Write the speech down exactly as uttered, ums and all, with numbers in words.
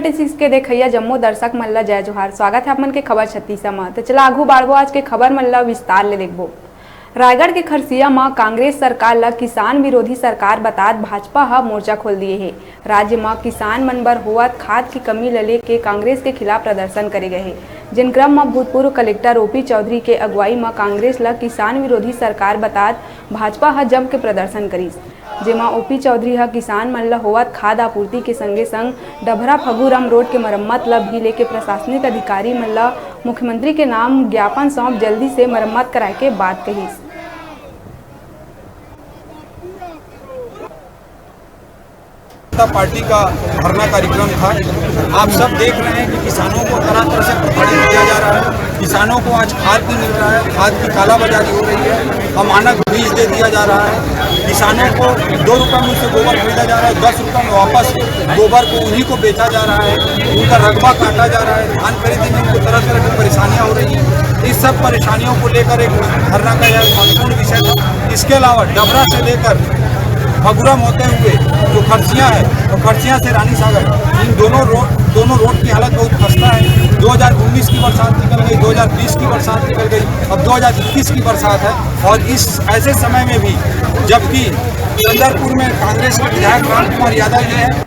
Thirty six के देखइया जम्मो दर्शक मन ल जय जोहार। स्वागत हे आप मन के खबर छत्तीसा म। त चला आगू बाढ़बो आज के खबर मन ल विस्तार ले देखबो। रायगढ़ के खरसिया म कांग्रेस सरकार ल किसान विरोधी सरकार बतात भाजपा ह मोर्चा खोल दिए हे। राज्य म किसान मन बर होवत खाद के कमी ल लेके कांग्रेस के खिलाफ प्रदर्शन करे गए हे, जिन क्रम म भूतपूर्व कलेक्टर ओपी चौधरी के अगुवाई म कांग्रेस ल किसान विरोधी सरकार बतात भाजपा ह जम के प्रदर्शन करिस, जेमा ओपी चौधरी ह किसान मन ल होवत खाद आपूर्ति के संगे संग डभरा फगूराम रोड के मरम्मत ल भी लेके प्रशासनिक अधिकारी मन ल मुख्यमंत्री के नाम ज्ञापन सौंप जल्दी से मरम्मत कराए के बात कहिस। जनता पार्टी का धरना कार्यक्रम था। आप सब देख रहे हैं कि किसानों को तरह तरह से प्रताड़ित किया जा रहा है। किसानों को आज खाद नहीं मिल रहा है, खाद की कालाबाजारी हो रही है, अमानक बीज दे दिया जा रहा है। किसानों को दो रुपये में उनसे गोबर खरीदा जा रहा है, दस रुपये में वापस गोबर को उन्हीं को बेचा जा रहा है, उनका रकबा काटा जा रहा है, धान खरीदने में उनको तरह तरह की परेशानियां हो रही हैं। इस सब परेशानियों को लेकर एक धरना का यह महत्वपूर्ण विषय था। इसके अलावा डबरा से लेकर फगुराम होते हुए जो खरसिया है, तो खरसिया से रानी सागर, इन दोनों रोड दोनों रोड की हालत बहुत खस्ता है। दो हज़ार उन्नीस की बरसात निकल गई, दो हज़ार बीस की बरसात निकल गई, अब दो हज़ार इक्कीस की बरसात है। और इस ऐसे समय में भी, जबकि चंदरपुर में कांग्रेस के विधायक राम कुमार यादव जी हैं,